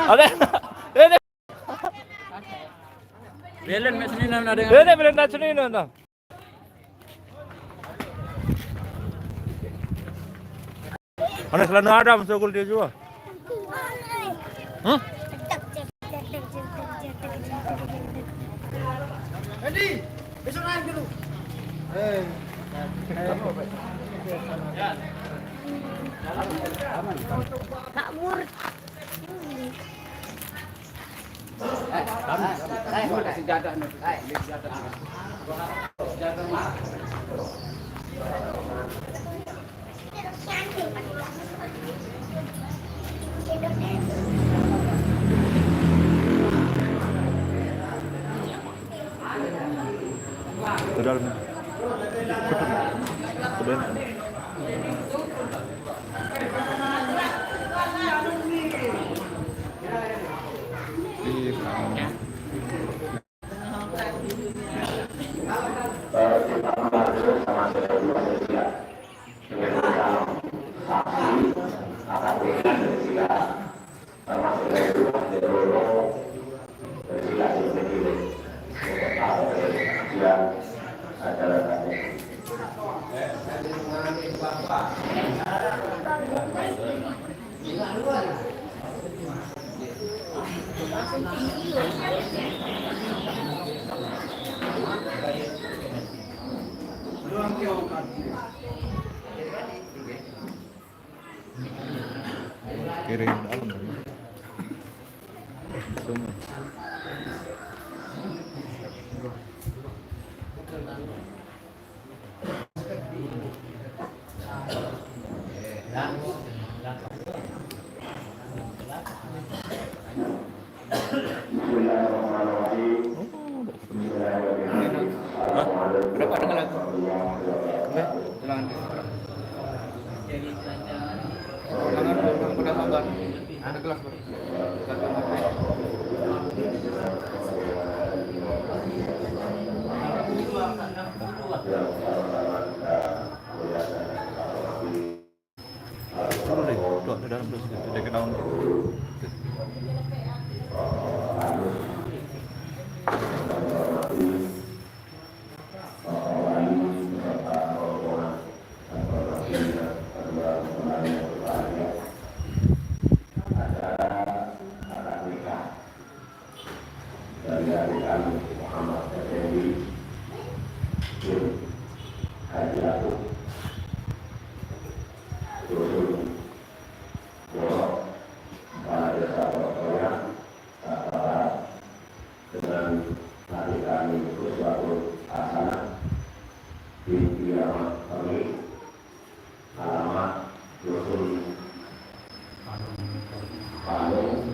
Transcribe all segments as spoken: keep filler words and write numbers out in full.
Ada. Ada. Belen, mes ni, nam, ada. Belen, belen, dah sini, nam, nam. Mana selana ada, masuk gol dia juga. Hah? Jadi, besok naik dulu. Eh. Makmur. Eh, kamu. Sejadah nih. Sejadah. Ke dalam. Ke dalam. Iya. Kirim dalam. Semua. Bismillahirrahmanirrahim. Hah? Berapa dengan lagu? Enggak, ulangan. Ulangan, ulangan, ulangan. Ada kelas, Bro. Satu materi. Turun deh, tuh, ada dalam terus, dia ke daun. Dari Abu Muhammad Effendi bin Haji Abu Dusun Borok, Kepala Desa Boroksoya, Kata dengan hati kami uswatun hasanah, binti Ahmad kami, alamat Dusun Palung,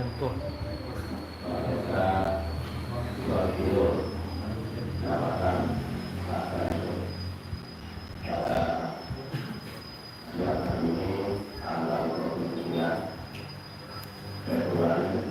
Desa Suarjo, Kecamatan Pasar Induk. Kata yang ini tanggal dua puluh sembilan Februari,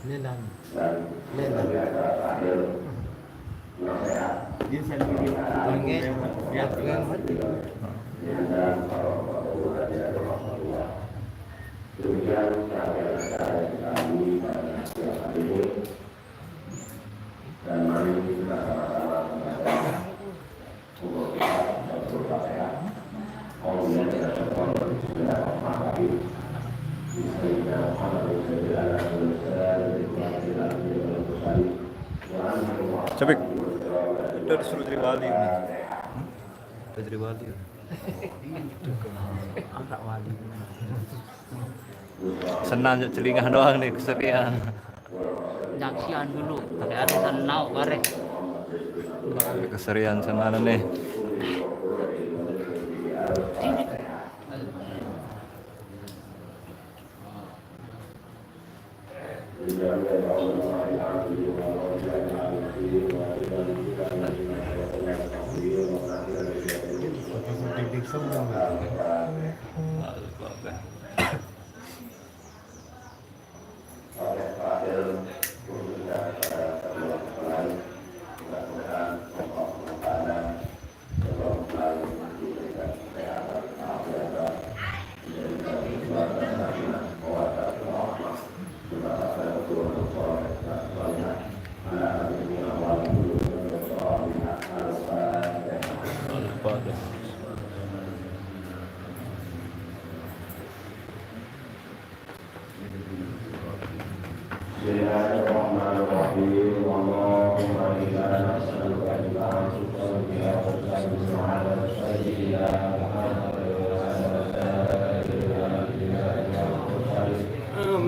Ini dan ini dan. Ini saya bikin orangnya ya, dengan hati. Demikian rangkaian acara yang kami pada siang hari ini. Dan mari kita sama-sama membaca untuk kita berdoa ya. Kemudian kita berdoa. Sabik. Udah disuruh dari wali ini. Udah dari wali. Anak wali. Senang je celingah doang nih keserian. Nyaksian dulu, tapi ada senau bareh. Keserian senang nih. بسم الله الرحمن الرحيم. اللهم إنا نسألك أن تصلي وتسلم على سيدنا محمد وعلى سائر الأنبياء والمرسلين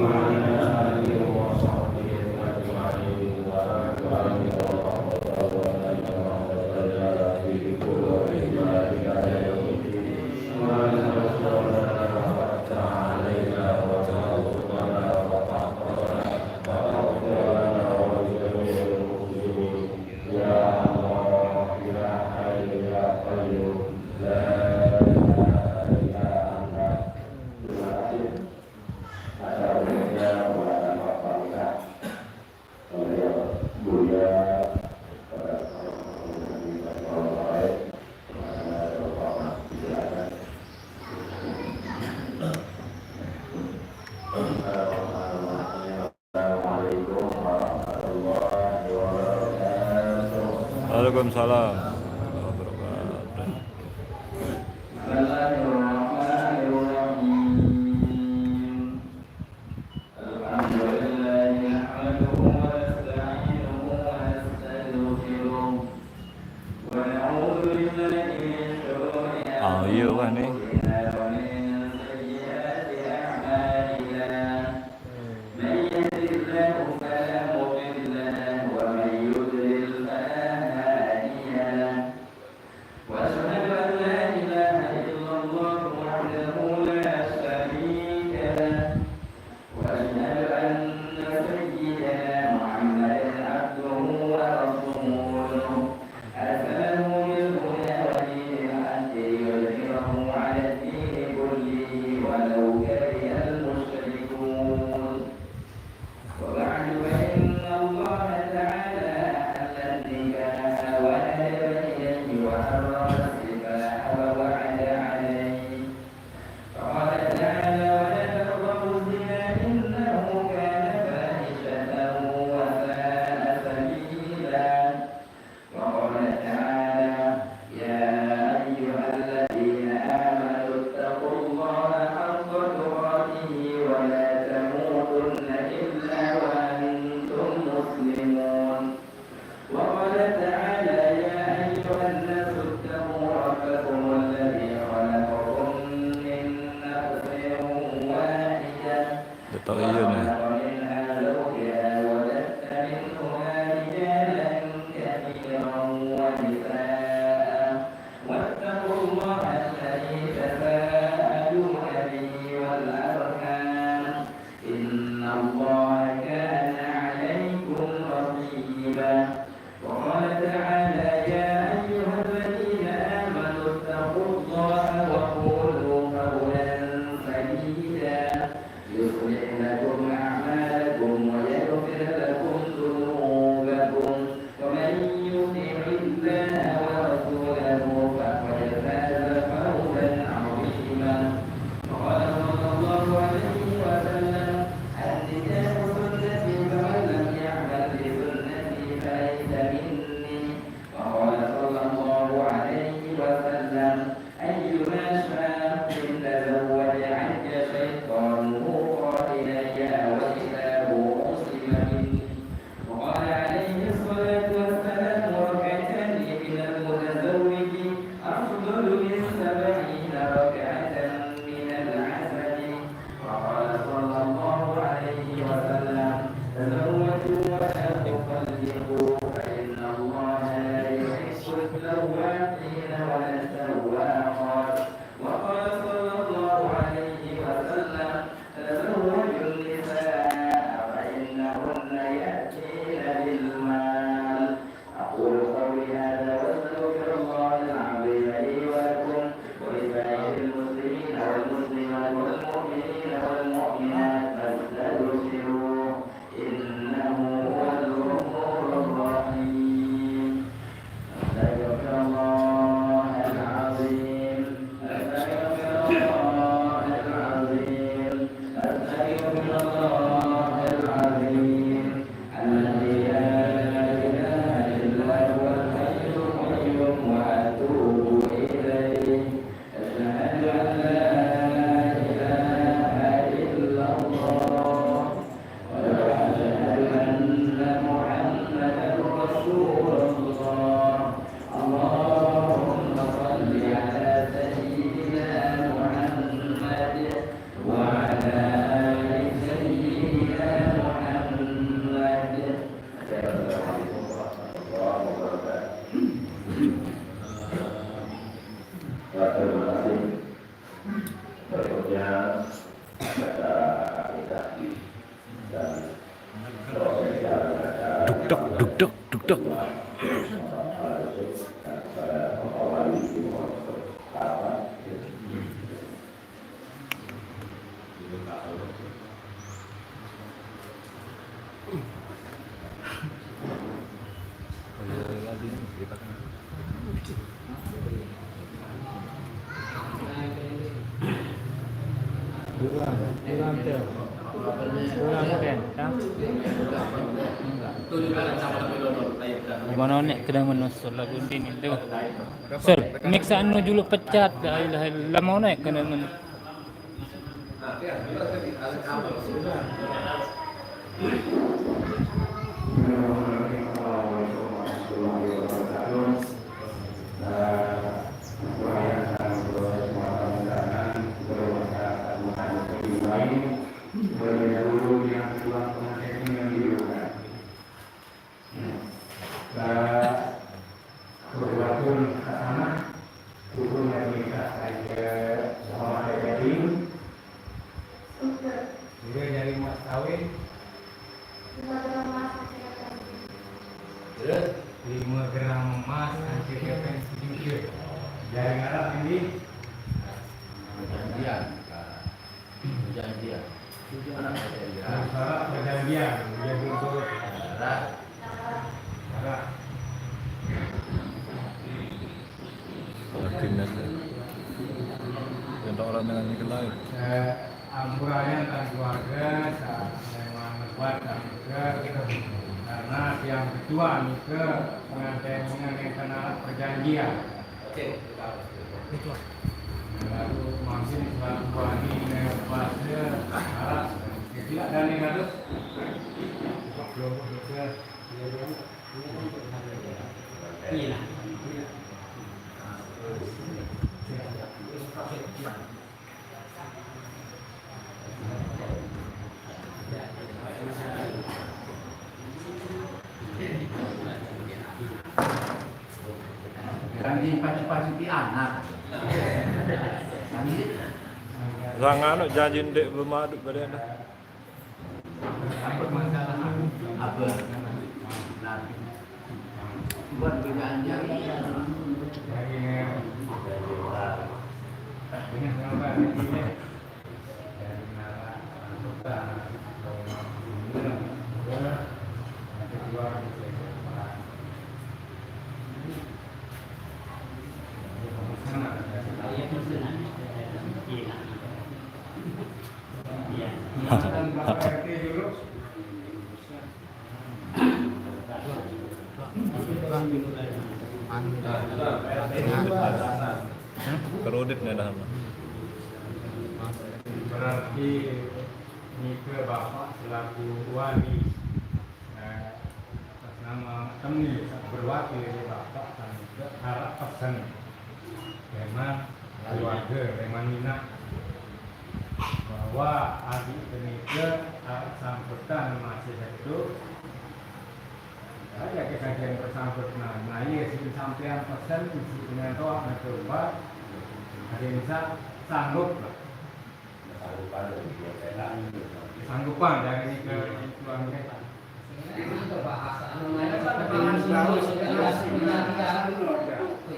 وعلى آله وصحبه أجمعين. Waalaikumsalam. بسم الله الرحمن الرحيم. الحمد لله نحمده ونستعينه ونستغفره ونعوذ بالله من شرور أنفسنا ومن سيئات أعمالنا. من يهد الله فلا مضل له ومن يضلل فلا هادي له. وأشهد أن لا إله إلا الله وحده لا شريك له. وأشهد أن سيدنا محمدا عبده ورسوله. أرسله بالهدى ودين الحق ليظهره على الدين كله ولو كره المشركون. وبعد، فإن الله تعالى أحل النكاح وندب إليه وحرم السفاح ووعد عليه. فقال تعالى: ولا تقربوا الزنا إنه كان فاحشة وساء سبيلا. وقال تعالى: يا أيها الذين آمنوا اتقوا الله حق تقاته ولا تموتن إلا وأنتم مسلمون. وقال تعالى: يا أيها الناس اتقوا ربكم الذي خلقكم من نفس واحدة وخلق منها زوجها وبث منهما رجالا كثيرا ونساء واتقوا الله الذي تساءلون به والأرحام إن الله كان عليكم رقيبا. وقال تعالى: يا أيها الذين آمنوا اتقوا الله وقولوا قولا سديدا يصلح لكم Kurang, kurang tu. Kurang kan? Ha? Enggak. Gimana nek kena menusul lagu ni tu? Sir, mix anu dulu pecat. La ilaha illallah, mau nek kena men- Bergabung yang tuan pengantin yang dilukan. Berbuatun ke sana, turun dari minta saya sama saya jadi. Sudah jadi mas kawin. Terus? Lima gram emas, hancur kepeng sejuta. Dari ngarap ini. Perjanjian. Perjanjian. Anak perjanjian. Syarat perjanjian. Dia butuh. Syarat. Syarat. Yakin aja. Yang tak orang dengan ni kenal. Eh, ampuranya tentang keluarga, sa-, memang buat dan juga karena yang kedua juga pengantin dengan yang kena perjanjian. Oke. Lalu makin selaku wali ngepas dia harap tidak ada yang harus belum juga. Iya. Kami pacu-pacu di anak. Kami Jangan nak janji dek belum ada pada ada. Apa masalah apa? Buat perjanjian. Kreditnya dah. Berarti nike Bapak selaku wali, eh, atas nama kami berwakil dari Bapak, kami juga harap pesan memang keluarga, memang minat bahwa adik kami ke harap sambutan masih hidup. Ada kejadian bersangkutan, nah, iya, sing sampean pesen, si dengan toa mencoba, ada yang bisa sanggup lah. Sanggupan dari ini ke tuan kita.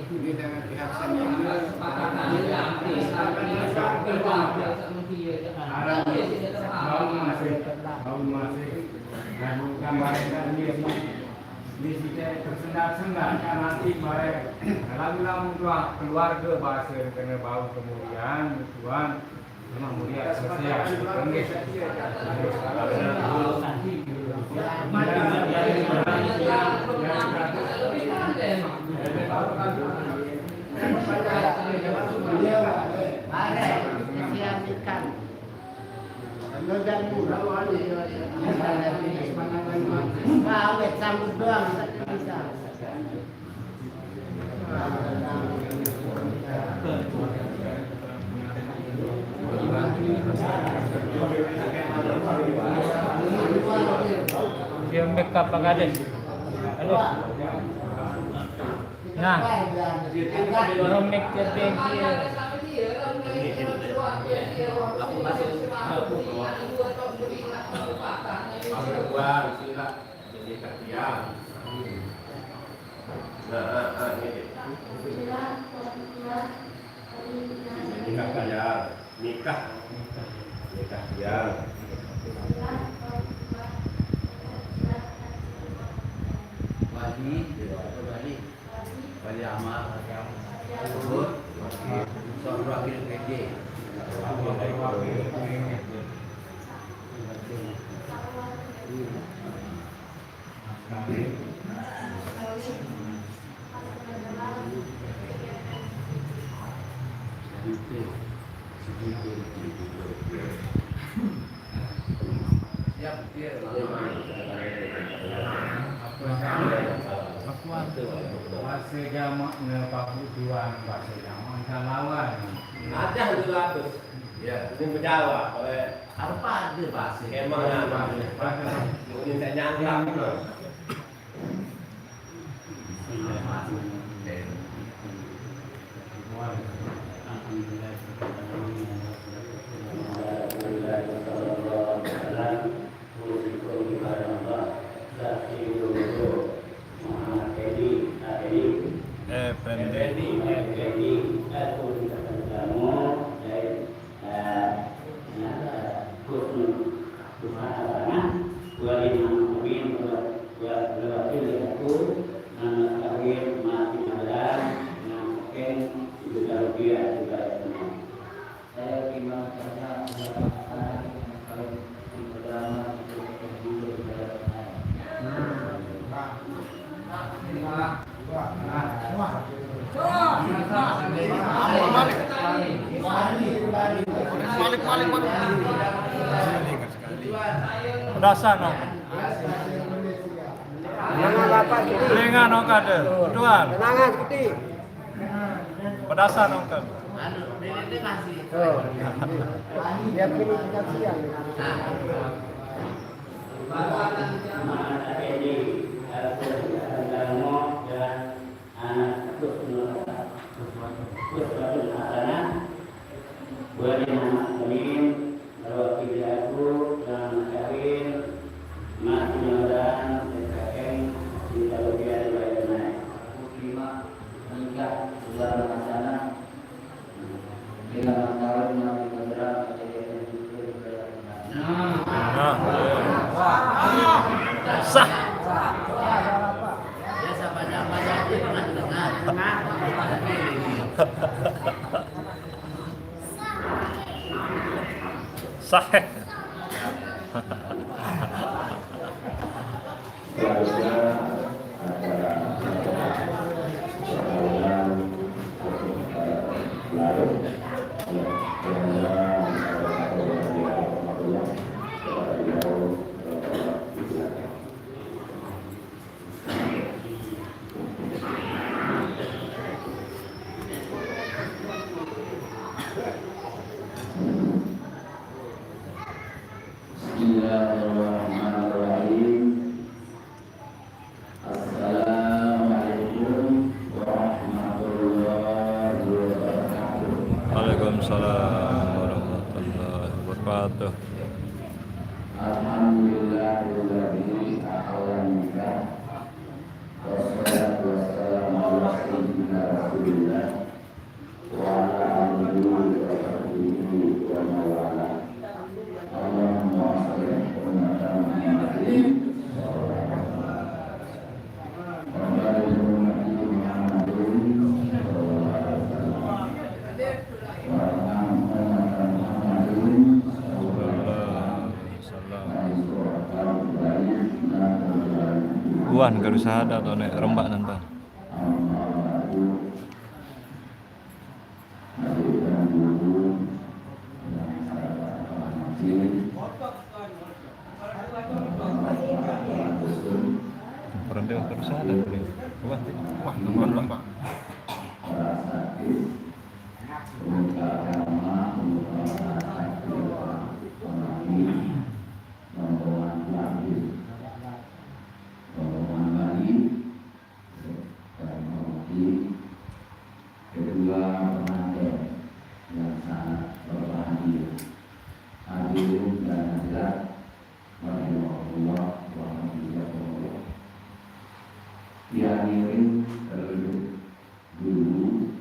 Ini dengan pihak senior. Arah, mau masih, mau masih. Dan bukan mereka ini, ini sudah tersendat-sendat, kan nanti mereka. Lalu-lalu doa keluarga bahasa kena bau kemudian, tuan, memang mulia selesai. Oke. Mari, siap ikan. Awet sambut doang, tapi bisa. Dia make up apa ada? Halo. Nah, belum make up yang dia. Aku masuk. Aku buang, sila. Jadi kerja. Nah, ah, ah, ini. Nikah dia. Nikah. Nikah dia. Wali, wali. Wali amal. Zuhur. Sok Wakil P J. Bahasa jamak ne paku tuan, bahasa jamak kan lawan. Ada dua ratus. Ya, ini menjawab oleh apa ada bahasa? Emang ada. Ada. Ini saya nyangka. Muhammad Edi, Edi, Effendi. Effendi, Edi, Edi, Edi, Edi, Kusnul Tuhan Hasanah, wali makmumin, wa, wa, wa, wa, aku, nama kawin, mati malam, nang peken, juta rupiah, juta rupiah. Saya terima kasih, yang pertama, untuk menghibur saya. Nah, Pak. Terima. Pedasan, no. Lengan Bapak gede. Lengan, no, kada. Tuan. Lengan gede. Pedasan, no, kada. Oh. Biar kiri kita siang. Anak Husnul, Husnul Hasanah, buat yang anak kawin, kalau tidak aku, dalam kawin, mati nyawaran, sekakeng, di kalau dia dibayar naik. Aku terima, nikah, Husnul Hasanah, Nah. Sah. Sah. Selanjutnya, acara perkawinan untuk, eh, larut. Ya, yang mana, eh, kepada beliau, eh, di belakang. Bismillahirrahmanirrahim. Assalamualaikum warahmatullahi wabarakatuh. Waalaikumsalam warahmatullahi wabarakatuh. Alhamdulillahilladzi ahallan nikah. Wassalatu wassalamu ala sayyidina Rasulillah. Wa ala alihi wa sahbihi wa man walah. Allahumma shalli ala Muhammadin. Wa barik ala Muhammadin. Warham ummata Muhammadin. Wan, gak usah ada atau nek rembak nanti. Amma ba'du. Hadirin guru yang saya hormati, Bapak-bapak, Bapak-bapak, Bapak-bapak, Berhenti waktu rusak ada beliau. Wah, wah, teman Bapak. Para sakit, pemuka agama, pemuka masyarakat, pemuka pengabdi, rombongan pengabdi, rombongan Bali, dan hormati kedua pengantin yang sangat berbahagia. Hadirin dan hadirat rahimakumullah wa hafizakumullah. Yang ngiring terlebih dulu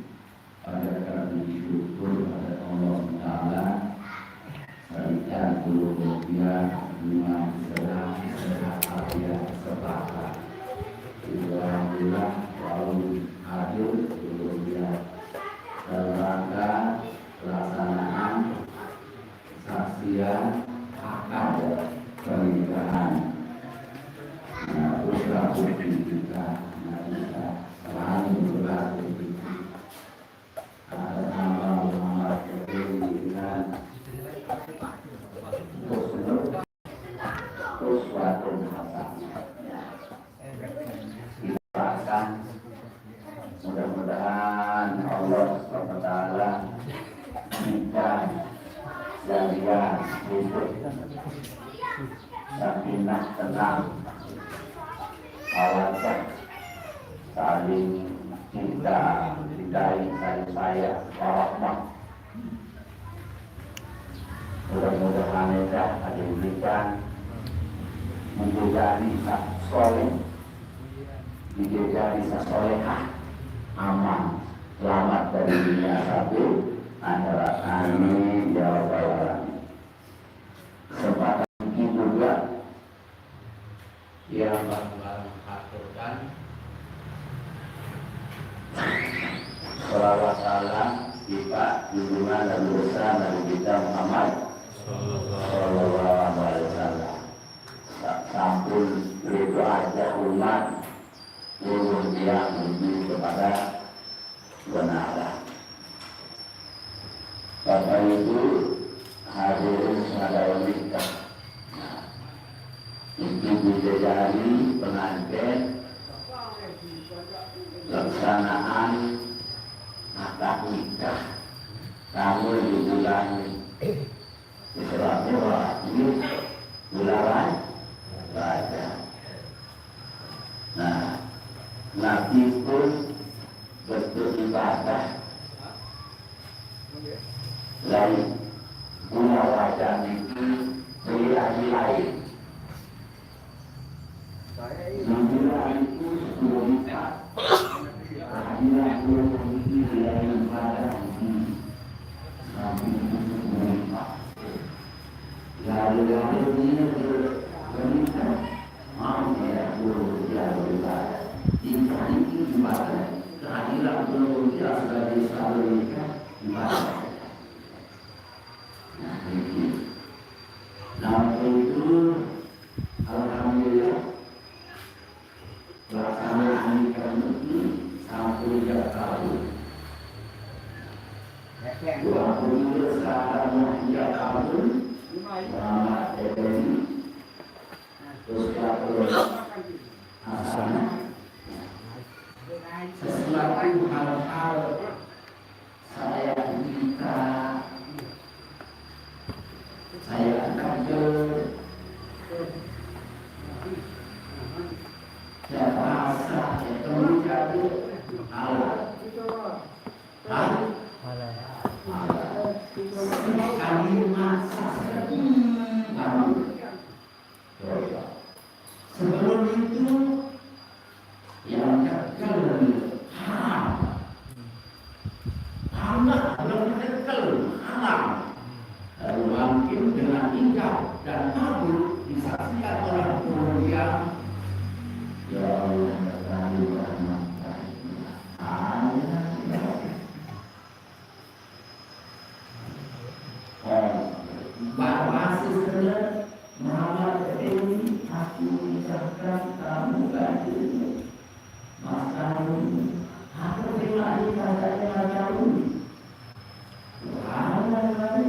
pada puji syukur pada Allah Taala, berikan puluh rupiah dengan segala sehat afiat sepakat. Alhamdulillah, selalu hadir puluh rupiah dalam rangka Kita sekalian hidup sakinah, tenang, mawaddah, saling cinta, cintai, saling sayang, warahmah. Mudah-mudahan kita diberikan menjadi soleh, menjadi solehah, aman, selamat dari dunia sampai akhirat. Amin ya rabbal alamin. Kesempatan ini juga yang bareng-bareng haturkan salawat salam kita junjungan dan besar Nabi kita Muhammad sallallahu alaihi wasallam. Sa-, sampun itu aja umat turun tiang menuju kepada kebenaran. Bapak Ibu hadirin syuhada nikah. Nah, itu bidadari pengantin laksanaan akad nikah. Kamu di bulan Istilahnya wah, ini bulan Rajab. Nah, Nabi pun bentuk ibadah lain. Bulan Rajab itu beli lagi lain. Nabi itu sepuluh lipat. Kehadiran Tuhan itu dari ibadah ini. Nabi itu sepuluh lipat. Lalu-lalu dia ber-, berkata, "Mau saya turun dia beribadah." Ini itu ibadah. Kehadiran Tuhan dia sebagai saluran ibadah. Nah, itu. Nah, itu, alhamdulillah, pelaksanaan nikah ini sampai tiga tahun. Dua puluh tiga sekarang tiga tahun, selamat F M I, terus satu Hasanah. Sesuatu hal-hal saya cerita, saya kerja, saya bahasa, saya komunikasi, hal. Hah? Hal. Kalimat sastra ini baru. Coba. Sebelum itu, yang kekal haram. Anak yang kekal haram. Lalu mungkin dengan indah dan kabul disaksikan orang kemudian. Ya Allah, kekal rahmat. Amin. Bahwa sebenarnya Muhammad ini aku ucapkan kamu gantinya. Mas kamu, aku terima nikah saya mas kamu. Wahai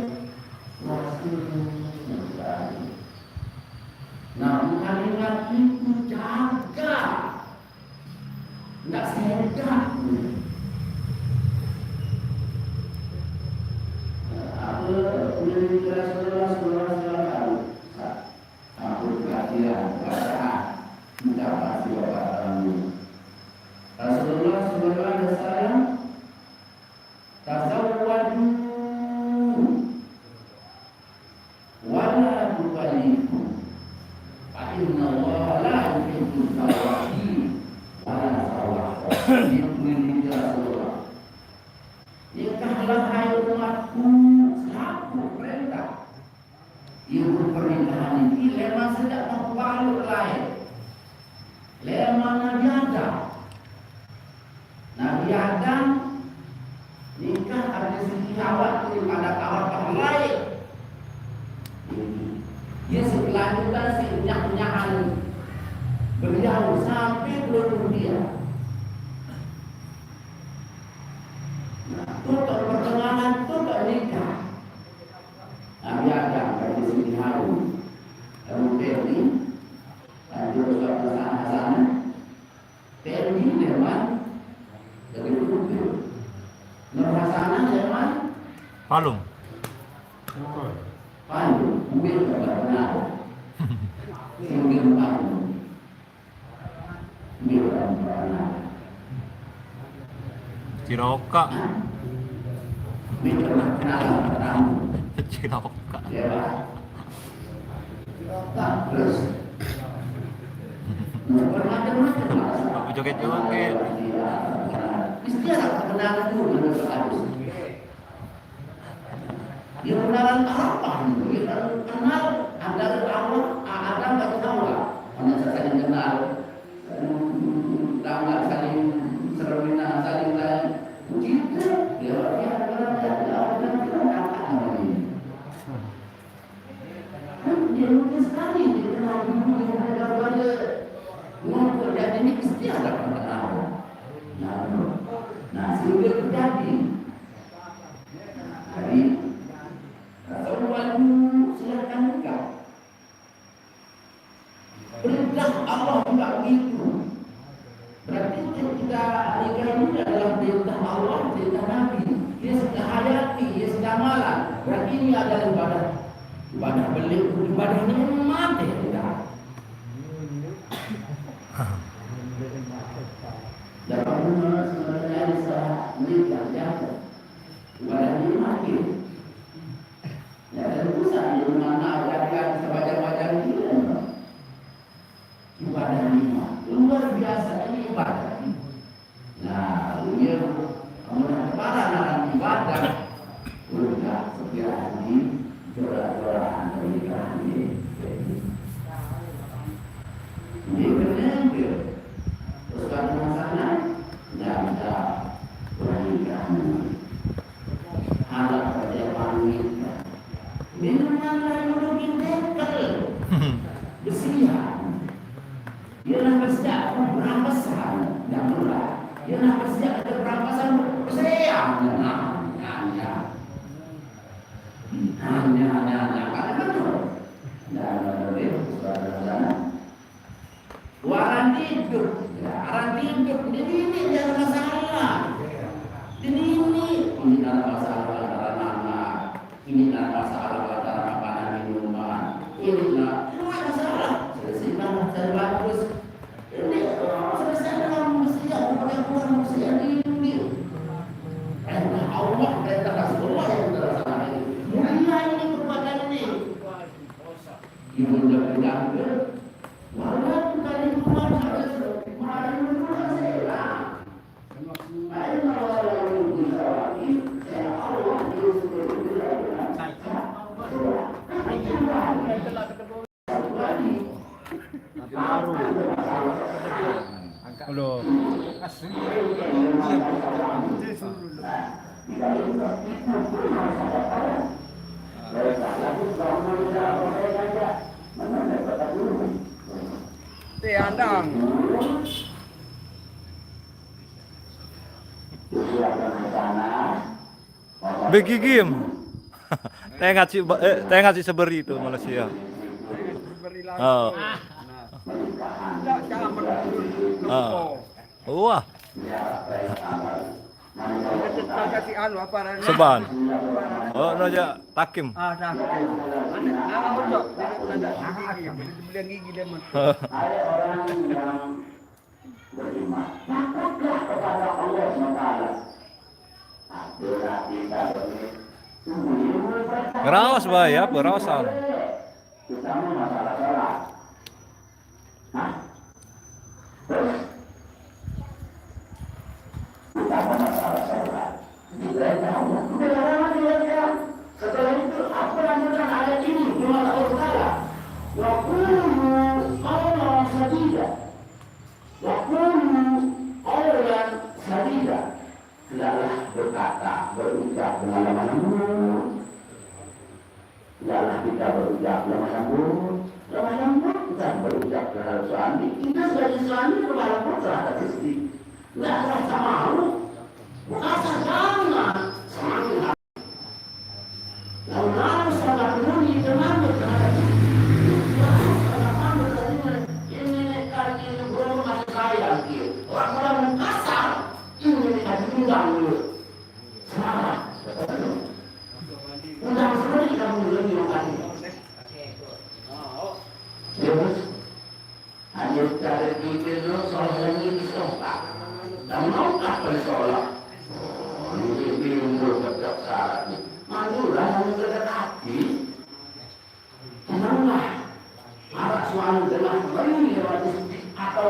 Rasulullah. Nah, bukan ingat itu, jaga. Nggak sehat. Apa udah dikira saudara, saudara, saudara tahu? Aku perhatian, perasaan, minta pasti Bapak tahu. Rasulullah sallallahu alaihi wasallam, "Tazawwadu wala tukallifu, fa inna Allah la yuhibbu zawwaqin wala zawwaqat." Ini pemilik Rasulullah. Nikahlah hai umatku, selaku perintah. Ibu pernikahan ini leman sedang memperoleh lain. Leman Nabi Adam. Nabi Adam nikah ada Siti Hawa tu pada awal lain. Dia sekelanjutan si nyak-nyakan beliau sampai belum dia. Nah, tutup pertengahan, tutup nikah. Nabi Adam kata Siti Harun. Lalu Febri, lanjut suatu sana-sana. Febri memang lebih kumpul. Nur Hasanah memang Palung. Pandu, kuil kebenaran. Singgah pandu. Kuil kebenaran. Ciroka. Kuil kebenaran. Ciroka. Ya, Pak. Ciroka, terus. Bermacam-macam, Pak. Joget-joget. Istilah kebenaran itu menurut Pak Agus. Dia kenalan apa gitu? Dia kan kenal antara Allah, Adam dan Hawa. Hanya saling kenal, tangga saling seremina, saling lain. Begitu, dia dia kenal dari Allah dan Tuhan apa namanya? Kan dia mungkin sekali dia kenal dulu dengan daripada ngumpul dan ini mesti ada perkenalan. Nah, nah, sehingga terjadi. Jadi, Rasulullah dulu silahkan nikah. Perintah Allah juga begitu. Berarti kita nikah ini adalah perintah Allah, perintah Nabi. Dia sudah hayati, dia sudah malam. Berarti ini adalah ibadah. Ibadah beli, ibadah nikmat ya. Dan Allah sebenarnya bisa nikah jatuh. Ibadah nikmat ya. Ya, dan bisa di mana ada yang sebaca-baca ini. Ibadah lima. Luar biasa ini ibadah. Nah, dia mengenai para anak ibadah. Udah sekian di jora-jora pernikahan ini. Ini benar dia. Terus karena sana, nggak bisa pernikahan. Anak kerja pernikahan. Minuman lain udah pinter. Besian. Dia nak bersiap pun berampasan. Yang murah. Dia nak bersiap ada berampasan. Besian. Nah, nah, nah. Nah, nah, nah, nah. Pada betul. Nah, nah, nah, nah. Orang hidup, ya, orang hidup. Jadi ini yang masalah. Jadi ini, ini ada masalah antara anak. Ini ada masalah antara makanan minuman. Ini lah, semua masalah. Selesaikan cari bagus. Ini orang selesai dalam maksiat, bukan kurang maksiat ini. Perintah Allah, perintah Rasulullah yang kita laksanakan ini. Mulia ini perbuatan ini. Ibu udah bilang, walaupun tadi Tuhan harus merayu Tuhan saya. Halo. Teh andang. Begigim. Tengah si eh, tengah si seberi itu Malaysia. Oh. Oh. Wah. Seban. Oh, raja takim. Ah, takim. Ada, ada, ada, ada gigi, gigi dia mah. Beriman. Takutlah kepada Allah subhanahu wa taala. Itulah kita ini. Ngeraos bae ya, peraosan. Terutama masalah sholat. Hah? Terus? Terutama masalah sholat. Kita tahu. Kita lama dia. Setelah itu, apa yang kita ayat ini? Firman Allah Ta'ala. Wa qulu qawlan sadida. Wa qulu qawlan sadida. Hendaklah berkata, berucap dengan lemah lembut. Hendaklah kita berucap lemah lembut. Lemah lembut bukan berucap terhadap suami. Kita sebagai suami lemah lembut terhadap istri. Tidak rasa malu. Rasa jangan. Lalu sangat bunyi teman terhadap istri. Lalu sangat malu tadinya. Ini nih kaki ini belum masih sayang. Orang-orang kasar. Ini nih kaki undang dulu. Salah. Undang sendiri kan Terus, hanya cari pikir dulu, soal yang ini soal. Dan mau tak bersoal? Oh, ini timbul kedak syarat ni. Majulah yang mendekati. Tenanglah. Para suami telah beri lewat istri atau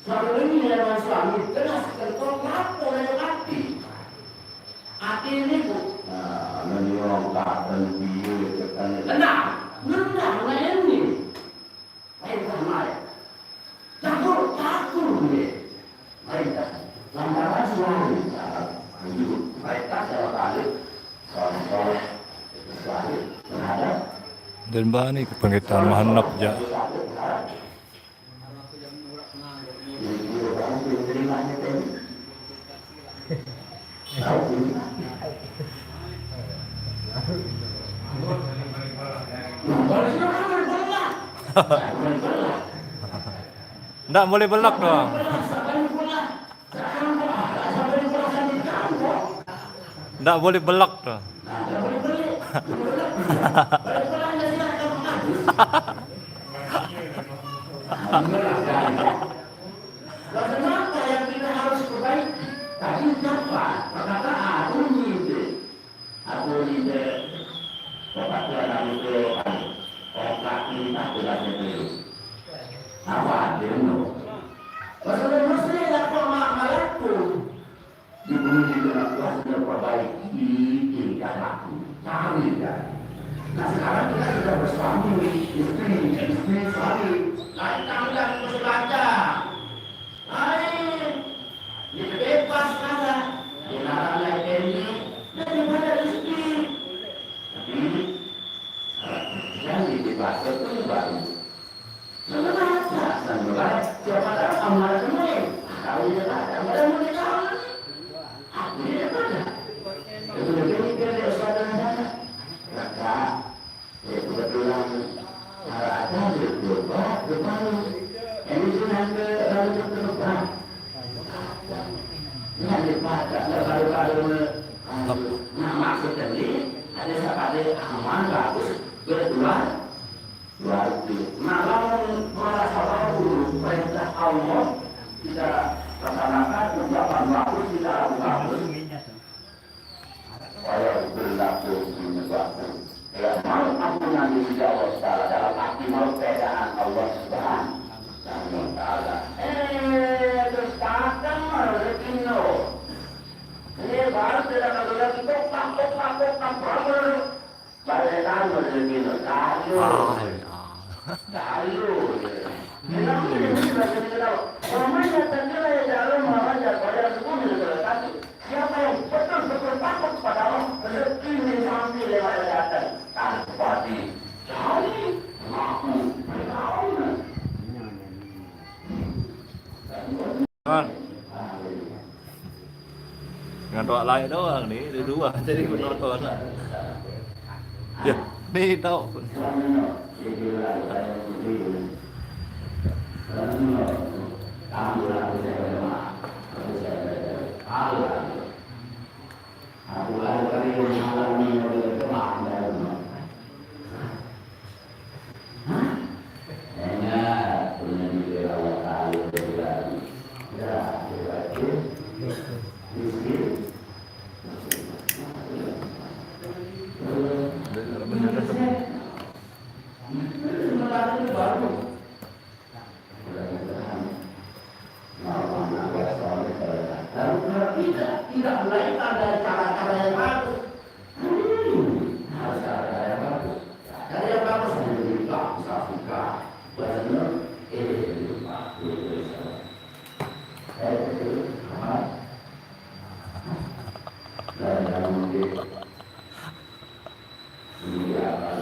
suami beri lewat suami, telah seketok lapor dari hati. Hati ini, Bu. Nah, menyongkak dan dia tekan. Tenang. Tenang, nah ini. Perintah naik. Takut, takut dia. Perintah. Lantaran suami. Nah, itu. Perintah dalam balik. Soal-soal. Suami. Terhadap. Dan bani kepengetan mahanap ja. Ndak boleh belak doang. Ndak boleh belak doang. Bagaimana yang kita harus perbaiki? Tadi ucapan, perkataan, bunyi itu. Aku ini, Bapak Tuan, aku itu, anu, orang kaki tak jelas itu. Apa artinya? Masalah muslim, apa mak malaku? Diberi dengan kuasa perbaiki tingkah laku. Paham tidak? Nah, sekarang kita sudah bersuami, istri, istri, suami. Lain tangga, kita baca. Lain. Dia bebas, kata. Dia larang lain ini. Dia daripada istri. Tapi, yang dibebaskan itu baru. Sebenarnya, sebenarnya, siapa tahu amal semua. Tahu dia tak ada, amal semua dia tahu. Aku dia tak ada. Itu lebih mikir dia suatu yang sana. Maka, ya, kebetulan, kalau ada dia berubah, berubah. Ini tu nanti, lalu terus berubah. Yang dipakai, baru-baru, nah, maksudnya ni, ada siapa ada amal bagus, berubah. Berarti, nah, lamun merasa tahu perintah Allah, kita laksanakan, ucapan bagus, kita lakukan. Saya berlaku menyebabkan. Ya, mau ampunan dari Allah Ta'ala dalam arti mau keadaan Allah Subhanahu wa Ta'ala. Eh, terus datang rezeki no. Ini baru tidak ada lagi, kok, kok, kok, kok, kok, kok, Balik anu rezeki no, kayu. Ah, ya. Kayu. Kenapa ini rezeki kita? Wa man yattaqillaha yaj'al lahu makhraja wa yarzuqhu min haitsu la yahtasib. Siapa yang betul-betul takut kepada Allah, rezeki ini sampai lewat datang. Tanpa dicari, mampu bertahan. Kan? Dengan doa lain doang ni, ada dua jadi penonton. Ya, ni tahu. Mudah-mudahan malam yang soleh, solehah. Dan kalau tidak, tidak melainkan dari cara-cara yang bagus. Hmm, harus cara-cara yang bagus. Cara yang bagus menjadi Pak, misal suka, benar, eh, lupa, lupa, lupa. Eh, itu, apa? Dan yang mungkin Iya,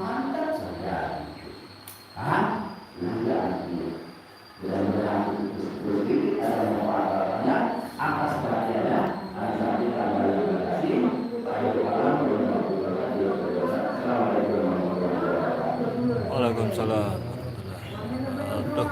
Mantap saja. Paham? Nah, itu artinya. Mudah-mudahan sedikit ada manfaat, atas perhatiannya. Assalamualaikum warahmatullahi wabarakatuh. Waalaikumsalam. Aduh.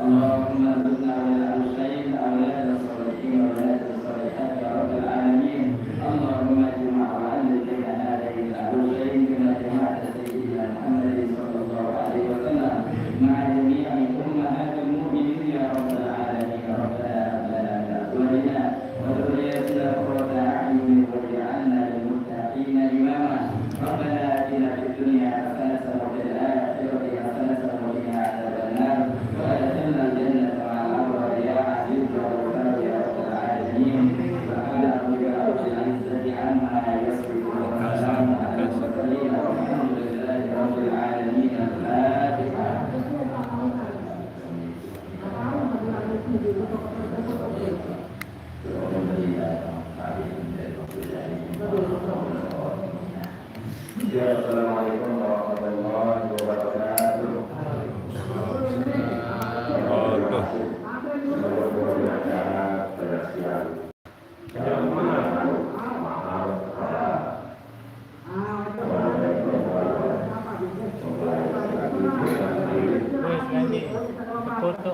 اللهم ارزقنا ولأهل الخير أولادا صالحين وبنات صالحات يا رب العالمين. اللهم اجمع وألف بين هذين الأهلين كما جمعت سيدنا محمد صلى الله عليه وسلم مع جميع أمهات المؤمنين يا رب العالمين. ربنا هب لنا من أزواجنا وذرياتنا قرة أعين واجعلنا للمتقين إماما. ربنا آتنا في الدنيا حسنة وفي الآخرة حسنة وقنا عذاب النار. وأدخلنا الجنة مع الأبرار يا عزيز يا غفار يا رب العالمين. سبحان ربك رب العزة عما يصفون وسلام على المرسلين والحمد لله رب العالمين. الفاتحة. Ya, assalamualaikum warahmatullahi wabarakatuh. Waduh. Wes, nyanyi. Foto.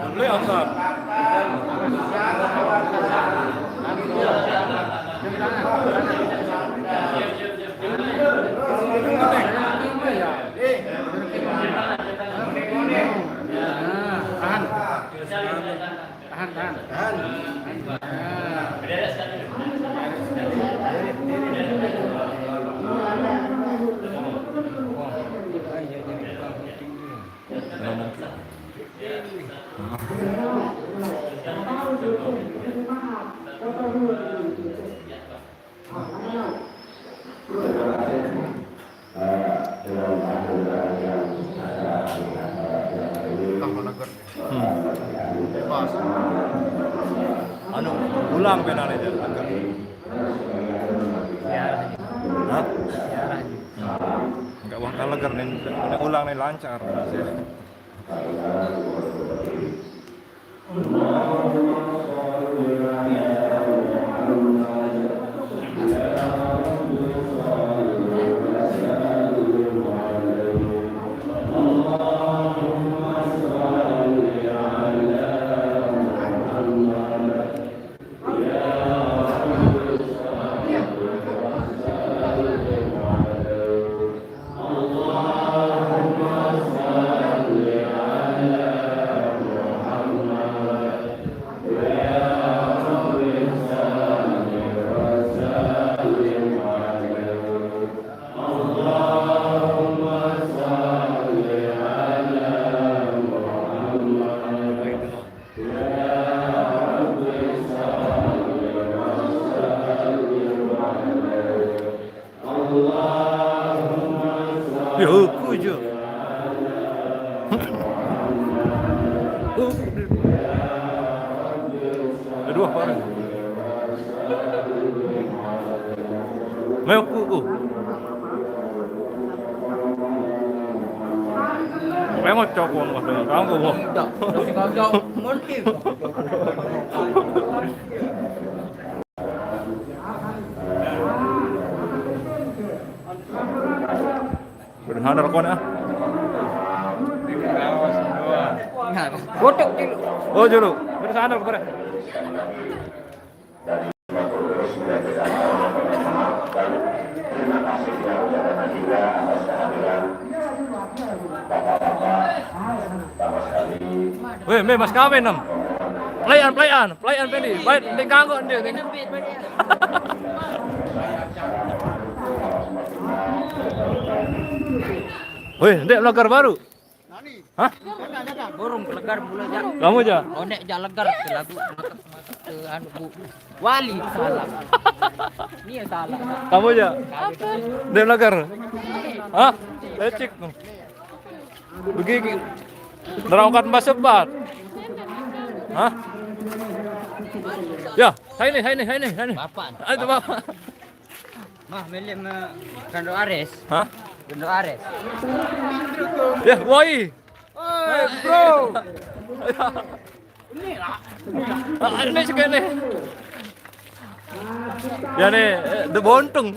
Boleh, Ustaz. Tahan. Tahan, tahan. Tahan. Anu, ulang penalnya. Hah? Enggak, wong kan leger nih, ulang nih lancar. Aduh, parah. Meo ku, ku. Meo cok ku, mah, dengan kamu, ku. Tidak. Tidak. Mungkin. Udah handal kau, ah. Botok dulu. Oh, dulu. Udah handal kau. Weh, meh, mas kawin, nem. Pelayan, pelayan, pelayan, Pendi. Baik, nanti kanggo, nanti. Weh, nanti melanggar baru. Hah? Burung kelegar mula, Jak. Kamu, Jak? Onek, Jak, legar ke lagu. Ke anu, Bu. Wali salah. Ini yang salah. Kamu, Jak? Dia melanggar. Hah? Lecik tu. Begigi. Nerangkan bahasa bat. Hah? Ya, saya ni, saya ni, saya ni, saya ni. Bapak. Ah, itu bapak. Mah, milik me Rando Ares. Hah? Rando Ares. Ya, woi. Oi, bro. Ah, ini sekali. Ya ni, eh, the bonteng.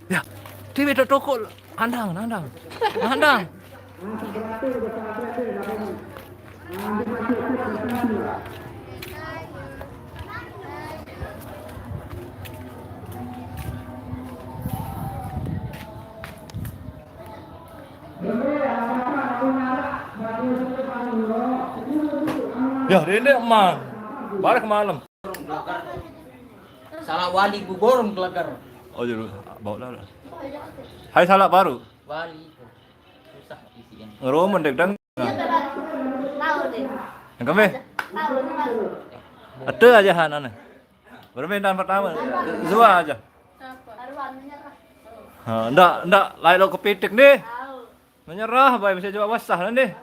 Ya, dia beda toko. Andang, andang. Andang. Ya, ini, man. Balik malam. Salah wali, bu, burung kelegar. Oh, jadi bawa lah. Hai, salah baru. Wali. Susah isinya. Ngerumun dek dan. Yang kami? Ada aja hanane. Permintaan pertama. Zua aja. Ha, ndak, ndak, lain lo kepitik nih. Menyerah, bae, bisa coba basah nanti.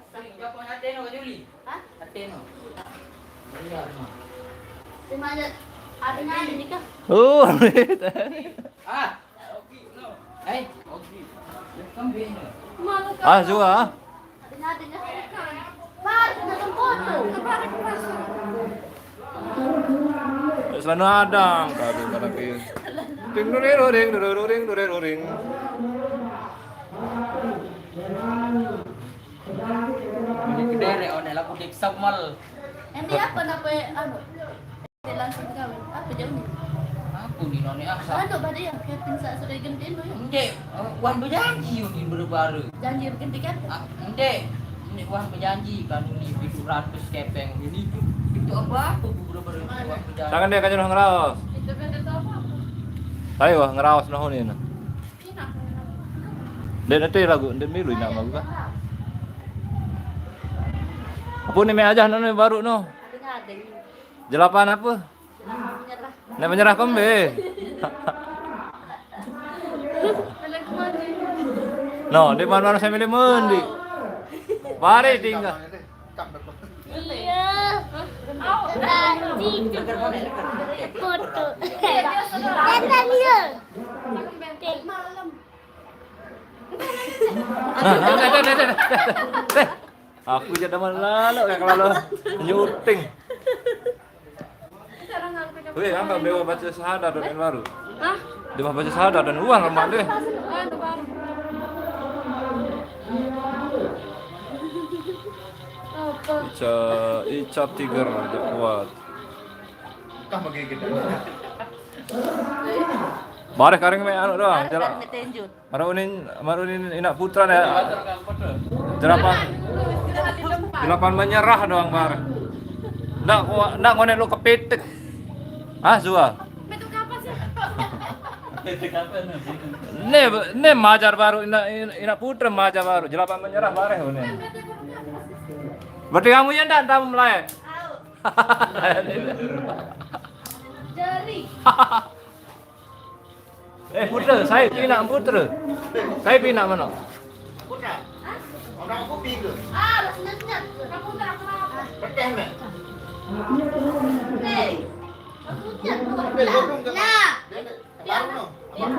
Oh, ah, ah, Zua. Selalu ada, kadu, kadu, kadu. Ding, dore, dore, dore, dore, dore, dore. Ini kedere, one lagu Dek Samuel. Ini apa, apa, anu? Dia langsung kawin. Apa jauh ni? Aku ni noni ah. Anu, pada ya, Kevin sa sudah ganti no ya. Ende, eh, wan berjanji ni baru-baru. Janji ganti kan? Ah, ende, ende wan berjanji kan ni tujuh ratus kepeng ini tu. Itu apa, apa baru-baru wan berjanji. Tangan dia kanyang ngeraos. Itu kan tak apa. Ayo, ngeraos noh ni nah. Dia nanti lagu, dia milu nak lagu kan? Apa ni, meh aja no ni baru no. Jelapan apa? Nak menyerah kembe. No, di mana saya milih mendi. Bare tinggal. Iya. Au, anjing. Foto. Datang dia. Nah, nah, nah, nah, nah, nah. Aku jadi teman lalu ya kalau nyuting. Weh, angkat dewa baca syahadat dan baru. Hah? Dia baca syahadat dan uang lemah deh. Anu, Bang. Apa? Ica, Ica Tiger aja kuat. Kah bagi kita. Bareh karing me anu doang, jalan. Marunin, marunin inak putra ya. Delapan, delapan menyerah doang bar. Ndak kuat, ndak ngonek lu kepitik. Ah, Zua. Ne, ne majar baru inak, inak putra majar baru. Delapan menyerah bareh ne. Berarti kamu yang ndak tahu mulai. Jari. Eh, putra, saya pinak putra. Saya pinak mana? Putra. Kenapa kuping tu? Ah, masih nyat. Aku tak kenapa. Pekeh meh. Hei. Aku nyat. Ambil godong ke? Lah. Dia ada. Baru no. Ya.